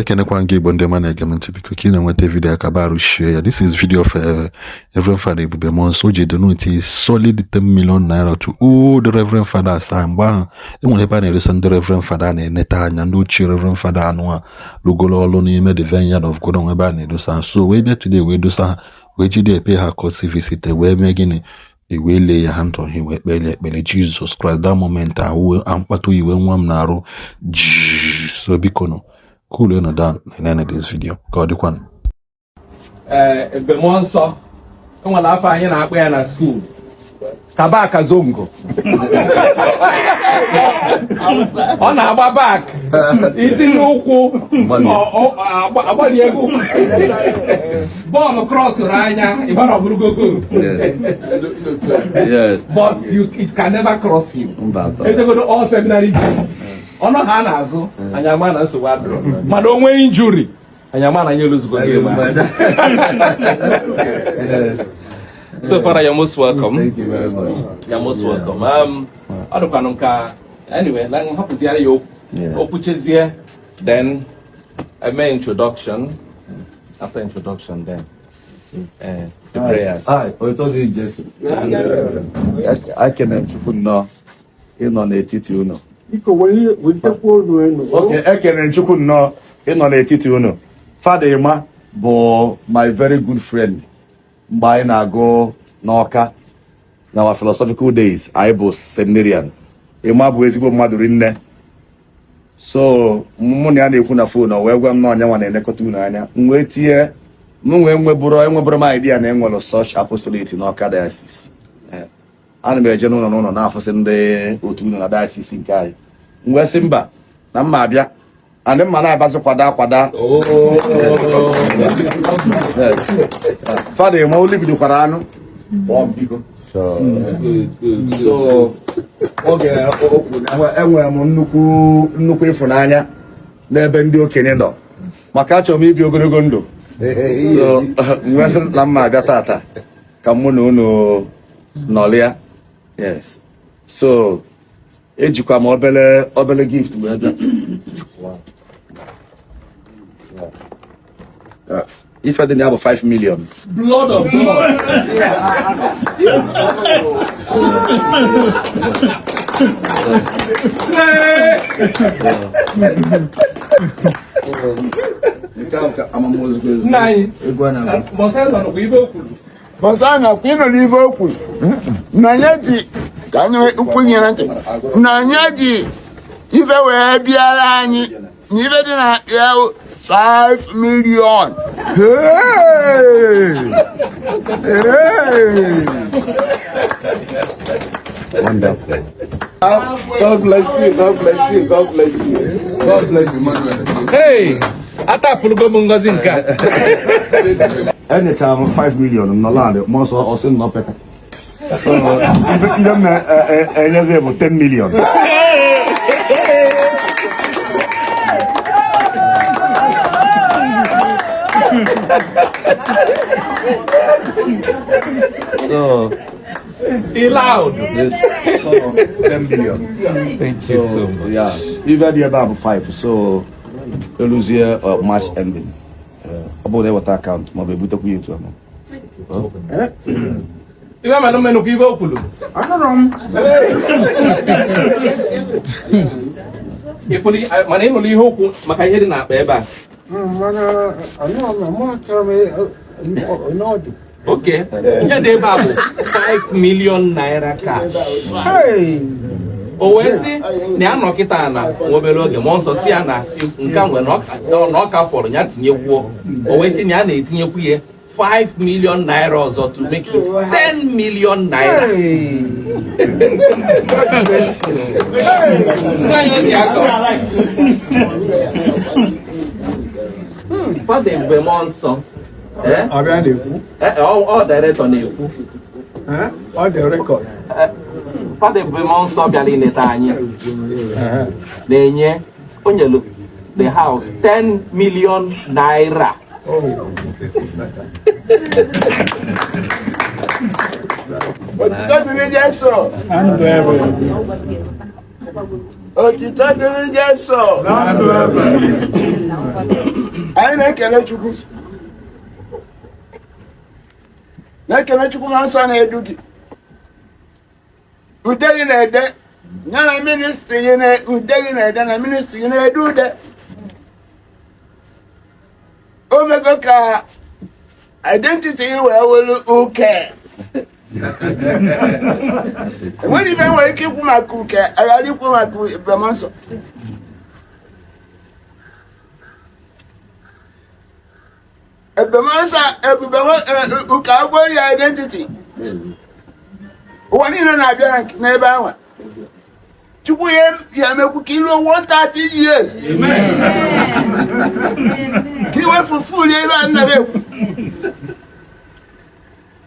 Ekenekwa gị Igbo ndị ọma na-ege m ntị, biko ka ị na-enweta video a kaba arụ share ya. This is video of Reverend Father Ebube Muonso. O ji donate a solid 10 million naira to all the Reverend Fathers. A mgbe ahụ enwere ebe a na-eresa ndị Reverend Father a na-eneta anya ndị ochie Reverend Father anụ a rụgoro ọrụ n'ime the Vineyard of God ebe a na-edosa ha. So wee bịa today wee dosa ha wee jide epe ha courtesy visit wee mee gịnị e wee lay ya hand on him wee kpere ekpere. Jesus Christ, that moment ahụ mkpata oyi wee nwa m na-arụ ji. So biko nụ cool nụ down na this video ka ọ dịkwanụ. Ee, Ebube Muonso enwere afa anyị na-akpọ ya na school, Kabaka Zongo. Ọ na-agba back itinye ụkwụ agbali ego bọọlụ crossụrụ anya ịgbara ọ bụrụgo goal, but it can never cross you. Ejegodo all seminary games ọnụ ha na-azụ anyị ama na nsogbu adịrọ, mana o nwee injury anyị ama na anyị eluzugo game. So, Father, you're most welcome. Thank you very much. You're most welcome. Ọ dịkwanụ nka anyway, na hapụziara ya okwu. Okwu chezie, then I make introduction. After introduction, then the prayers. Hi, Otito dịrị Jesu. Ekene Chukwu nnọọ ịnọ n'etiti unu. Biko welitekwa olu elu. Okay, ekene Chukwu nnọọ ịnọ n'etiti unu. Fada Emma bụ my very good friend mgbe anyị na-agụ n'Ọka na our philosophical days, anyị bụ seminarian. Emma bụ ezigbo mmadụ rinne. So mụ na ya na-ekwu na phone, o wee gwa m na onye nwa na-elekọta unu anya. M wee tie m wee nwebụrụ enwebụrụ m idea na enwere such apostolate n'Ọka diocese. Ana m eje n'ụlọ n'ụlọ na-afụsị ndị otu unu na diocese nke anyị. M wee sị mba na mma abịa andị mma na-abazị kwada akwada. Fada Emma olu bidokwara anụ kpọọ m biko. So oge okwu enwere m nnukwu nnukwu ịfụnanya n'ebe ndị okenye nọ maka achọrọ m ibi ogologo ndụ. So m wee sị na mma abịa tata ka mụ na unu nọlịa. Yes, so ejikwa m obele obele gift wee bịa. Ife dị na ya bụ 5 million. Blood of God. Nna anyị, mbọsị nọ n'okwu ibe o kwuru. Mbọsị a na-akwa ịnọ n'ife o kwuru na ya ji ka anyị ukwu nyere ntị na ya ji ife wee bịara anyị na ife dị na ya 5 million. Hey! Hey! Wonderful. God bless you. God bless you. God bless you. God bless you. Hey! Atapụlụgo m ngozi nke a. Enyechara m 5 million nọla anị mmụọ nsọ ọ sị nọ peta. So ihe m na-enyezi bụ 10 million. So Loud. So 10 million. Thank you so much. Yeah. Ife dị ebe a bụ 5, so eluzie March ending. Ọ bụrụ na eweta akaụntụ maọbụ ebutekwa ya etu ahụ. Ibe mana mmenukwu ibe o kwuru. Anụrụ m. Mana ị nụrụ ihe o kwu maka ihe dị n'akpa ebe a. Mana anụrụ m mụ achọrọ m n'ọdụ. Okay. Ihe dị ebe a bụ 5 million naira cash. O wee sị na ya nọ kịta na nwa obere oge mmụọ nsọ sị ya na nke a nwere na ọ ka fọrọ ya tinyekwuo. O wee sị na ya na-etinyekwu ya 5 million naira ọzọ to make it 10 million naira. Nwaanyị o ji aka. Fada Ebube Mmụọ Nsọ. Ọbịa na-ekwu. Ọ director na-ekwu. Ọ dị record. Fada Ebube Mmụọ Nsọ bịara ileta anyị na-enye o nyelu the house 10 million naira. Otito dịrị Jesu. Otito dịrị Jesu. Anyị na-ekele Chukwu, na-ekele Chukwu na nsọ na-edu gị, ude gị na-ede ya na ministry gị na ude gị na-ede na ministry gị na-ede ude. O mego ka identity gị wee welu uke. Enweghị ibe nwere ike ikwu maka uke aghara ikwu maka Ebube Nsọ. Ebube Nsọ, ebube uke agwọ ya identity. Ụwa niile na-abịa n'ebe ahụ. Chukwu ya ya emekwu ka iruo 130 years, ka iwe fulfill ebe a nna m ekwu,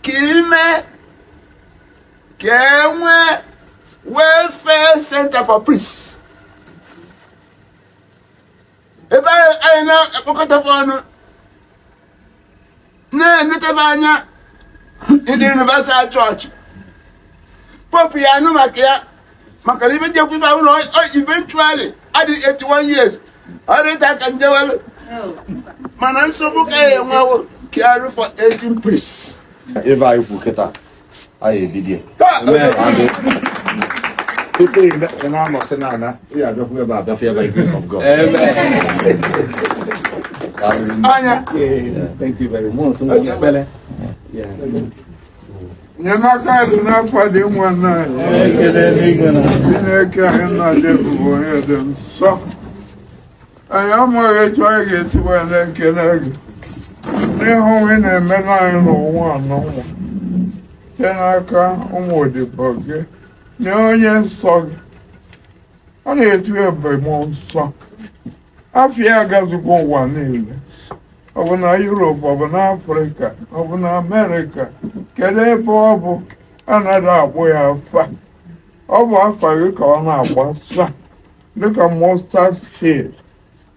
ka ime ka e nwee welfare center for priests, ebe anyị na-ekpokọtakwa ọnụ na-enetebe anya ndị Universal Church. Pope ya anụ maka ya, maka na ibe ndị ekwu ahụ na eventually adị 81 years ọ dịta ka njewelu, mana nsogbu ka ya enwewo ka arụ for 18 priests. Ife anyị kwu kịta, anyị ebidie. Tupu ị na-anọsị n'ala, ị ga-abịakwu ebe a, bịafụ ya by grace of God. Anya. Thank you very much. Ekpele. Enyemaka dị n'afọ dị nwanne anyị. Chineke anyị na-adị ebube, onye dị nsọ, anyị amaghị etu anyị ga-esi wee na-ekele gị n'ihu ị na-eme anyị n'ụwa n'ụwa site n'aka ụmụ odibo gị na onye nsọ gị. Ọ na-etu ebube mmụọ nsọ, afọ ya agazikwa ụwa niile, ọ bụ na Europe, ọ bụ na Afrịka, ọ bụ na Amerịka, kedu ebe ọ bụ anaghị akpụ ya afa? Ọ bụ afa gị ka ọ na-agbasa dịka mustard seed,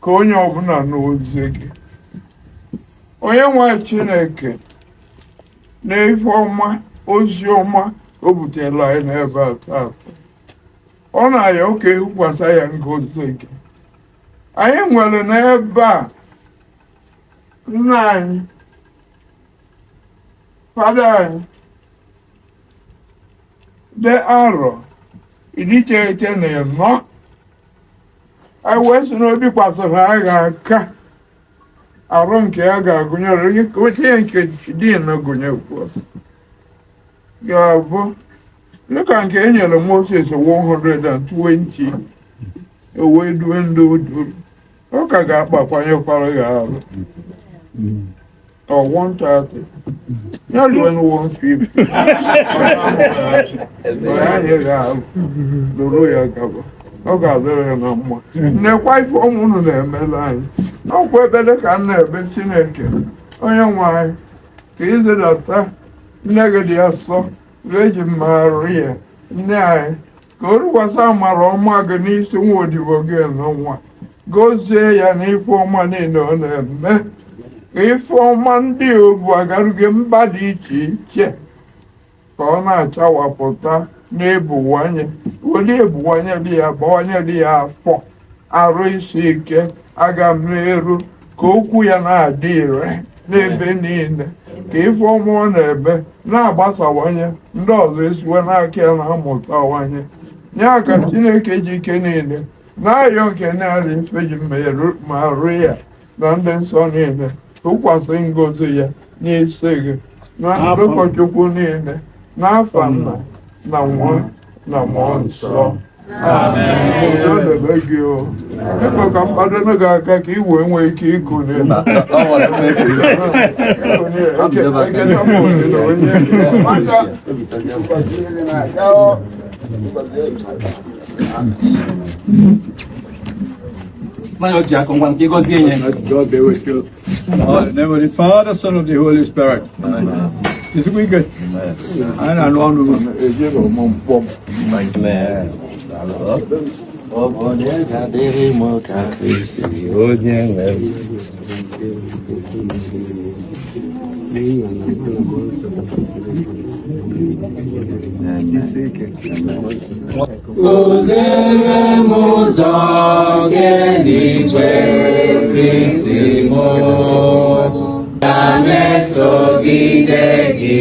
ka onye ọbụla n'ozi gị, onye nwe Chineke, na ife ọma, ozi ọma o butere anyị n'ebe a taa. Ọ na-aya ụka ehukwasa ya ngozi gị. Anyị nwere n'ebe a nna anyị, fada anyị dị arọ 94. Anyị wee sị na obi kwasịrị agha aka arụ nke ya ga-agụnyere onye nke din gụnyekwuo ga-abụ dịka nke e nyere Moses 120, o wee due ndị oduru. Ọ ka ga-akpakwanyekwara ya arụ ọ 130, ya ruo 150, ọ ya ga-arụ lụrụ ya gaba. Ọ ga-adịrị ya na mma. Nnekwa ife ọnwụ unu na-emela anyị. Ọkwa ekpere ka m na-ebe Chineke onye nwe anyị, ka ịzụdata nne gị dị asọ, Virgin Maria, nne anyị, ka o rukwasị amara ọma gị n'isi nwa odibo gị n'nwa, gọzie ya n'ife ọma niile ọ na-eme, ka ife ọma ndị obu agarughị mba dị iche iche, ka ọ na-achawapụta na-ebuwanye were ebuwanye dị ya, bawanye dị ya afọ, arụ isi ike, aga m n'eru, ka okwu ya na-adị ire n'ebe niile, ka ife ọma ọ na-eme na-agbasawanye, ndị ọzọ esiwe n'aka ya na-amụtawanye ya. Ka Chineke ji ike niile na-ayọ nke narị mfe ji ma rụ ya na ndị nsọ niile tụkwasị ngọzi ya n'isi gị na ndị ụkọchukwu niile, n'afa Nna na Nwa na Mmụọ Nsọ. Udo debe gị. O biko, ka m kpadoro gị aka ka ị wee nwee ike ịkụ n'elu. Ekele m ohere onye Nwata. Na-aga ọ. Mmanya o ji akụ ngwa nke gọzie nye. God be with you. In the name of the Father, Son of the Holy Spirit. Is we good? I don't know. Ejere m mpọ m. Ọ bụ onye ga-adịrị m ka Kristi onye nwe m. Nna na Nwa na Mmụọ Nsọ. Isi ike. Kụziere m ụzọ nke eluigwe, Kristi m, ka na-esogide gị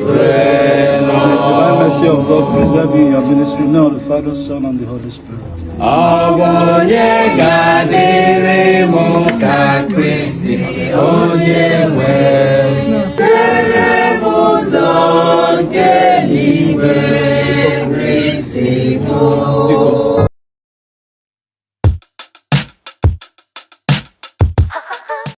rue. The mercy of God preserve you in your ministry now, the Father, Son, and the Holy Spirit. Ọ bụ onye ga-adịrị m ka Kristi onye